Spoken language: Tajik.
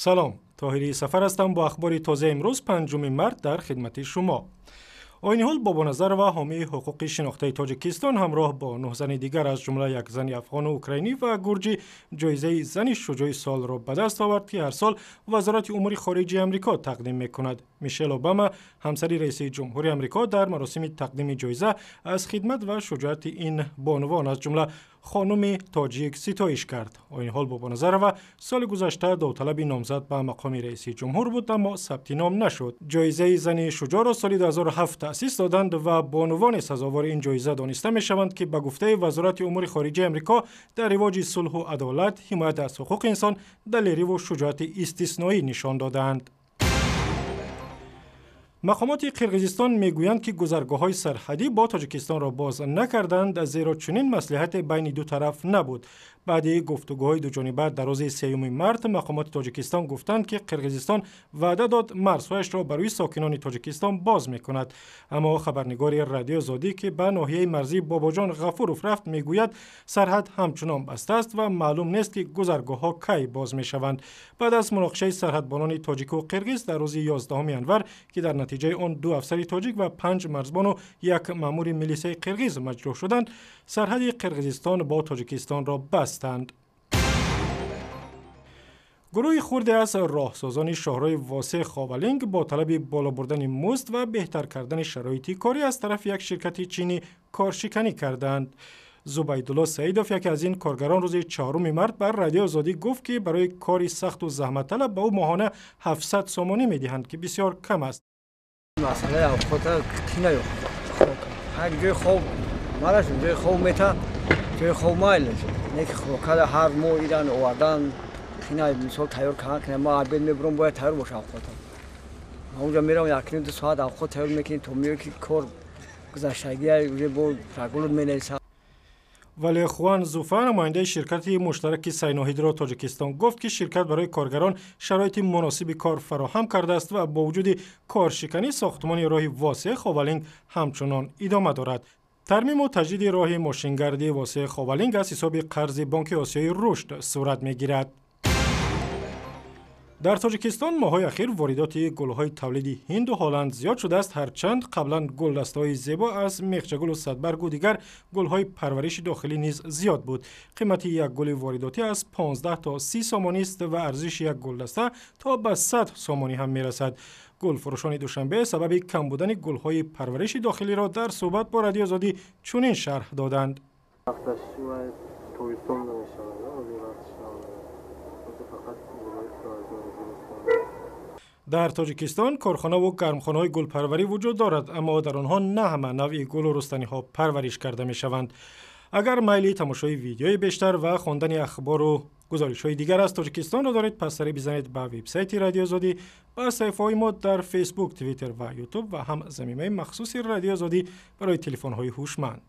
Салом, Тоҳирӣ Сафар ҳастам бо ахбори тозаи имрӯз, 5 март, дар хидмати шумо. Оини ҳол Бобоназарова, ҳомии ҳуқуқи шинохтаи Тоҷикистон, ҳамроҳ бо 9 зани дигар, аз ҷумла як зани афғону украинӣ ва гурҷӣ, ҷоизаи зани шуҷои солро ба даст овард, ки ҳар сол Вазорати умури хориҷии Амрико тақдим мекунад. Мишел Обама, ҳамсари раиси ҷумҳури Амрико, дар маросими тақдими ҷоиза аз хидмат ва шуҷоати ин бонувон, аз ҷумла хонуми тоҷик, ситоиш кард. Оини ҳол Бобоназарова соли гузашта довталаби номзад ба мақоми раиси ҷумҳур буд, аммо сабти ном нашуд. Ҷоизаи зани шуҷоъро соли 2007 таъсис доданд ва бонувоне сазовори ин ҷоиза дониста мешаванд, ки ба гуфтаи Вазорати умури хориҷаи Амрико дар ривоҷи сулҳу адолат, ҳимоят аз ҳуқуқи инсон, далериву шуҷоати истисноӣ нишон додаанд. Мақомоти Қирғизистон мегӯянд, ки гузаргоҳҳои сарҳадӣ бо Тоҷикистонро боз накарданд, зеро чунин маслиҳате байни ду тараф набуд. Баъди гуфтугӯҳои дуҷониба дар рӯзи 3 март мақомоти Тоҷикистон гуфтанд, ки Қирғизистон ваъда дод, марзҳояшро барои сокинони Тоҷикистон боз мекунад. Аммо хабарнигори Радиои Озодӣ, ки ба ноҳияи марзии Бобоҷон Ғафуров рафт, мегӯяд, сарҳад ҳамчунон баста аст ва маълум нест, ки гузаргоҳҳо кай боз мешаванд. Баъд аз муноқишаи сарҳадбонони тоҷику қирғиз дар рӯзи 11 январ, ки дар натиҷаи он ду афсари тоҷик ва панҷ марзбону як маъмури милисаи қирғиз маҷрӯҳ шуданд, сарҳади Қирғизистон бо Тоҷикистонро бастанд. Гурӯҳи хурде аз роҳсозони шоҳрои Восеъ Ховалинг бо талаби боло бурдани музд ва беҳтар кардани шароити корӣ аз тарафи як ширкати чинӣ коршиканӣ карданд. Зубайдулло Саидов, яке аз ин коргарон, рӯзи 4 март ба Радиои Озодӣ гуфт, ки барои кори сахту заҳматталаб ба ӯ моҳона 700 сомонӣ медиҳанд, ки бисёр кам аст. Масъалаи авқота қина ҳар ҷои хоб мараш, ҷои хоб мета, ҷои хоб майлаш не, ки хӯрокада ҳар моҳ иран овардан қина. Мисол, тайёр кардан қина. Ма обед мебурам, бояд тайёр боша авқота. Ма унҷа мерам, якним ду соат авқот тайёр мекунем, то меои, ки кор гузаштагия, уже бо прогул менависам. Вале Хуан Зуфа, намояндаи ширкати муштараки Сайноҳидро Тоҷикистон, гуфт, ки ширкат барои коргарон шароити муносиби кор фароҳам кардааст ва бо вуҷуди коршиканӣ сохтмони роҳи Восеъ Ховалинг ҳамчунон идома дорад. Тармиму таҷдиди роҳи мошингарди Восеъ Ховалинг аз ҳисоби қарзи Бонки Осиёи Рушд сурат мегирад. Дар Тоҷикистон моҳҳои ахир воридоти гулҳои тавлиди Ҳинду Ҳолланд зиёд шудааст, ҳарчанд қаблан гулдастаҳои зебо аз мехчагулу садбаргу дигар гулҳои парвариши дохилӣ низ зиёд буд. Қимати як гули воридотӣ аз 15 то 30 сомонӣ аст ва арзиши як гулдаста то ба 100 сомонӣ ҳам мерасад. Гулфурӯшони Душанбе сабаби кам будани гулҳои парвариши дохилиро дар суҳбат бо Радиои Озодӣ чунин шарҳ доданд. Вақташ тобистон мешавад, фақат. Дар Тоҷикистон корхонаву гармхонаҳои гулпарварӣ вуҷуд дорад, аммо дар онҳо на ҳама навъи гулу рустаниҳо парвариш карда мешаванд. Агар майли тамошои видеои бештар ва хондани ахбору гузоришҳои дигар аз Тоҷикистонро доред, пас сари бизанед ба вебсайти Радиои Озодӣ, ба саҳифаҳои мо дар Фейсбук, Твиттер ва Ютуб ва ҳам замимаи махсуси Радиои Озодӣ барои телефонҳои ҳушманд.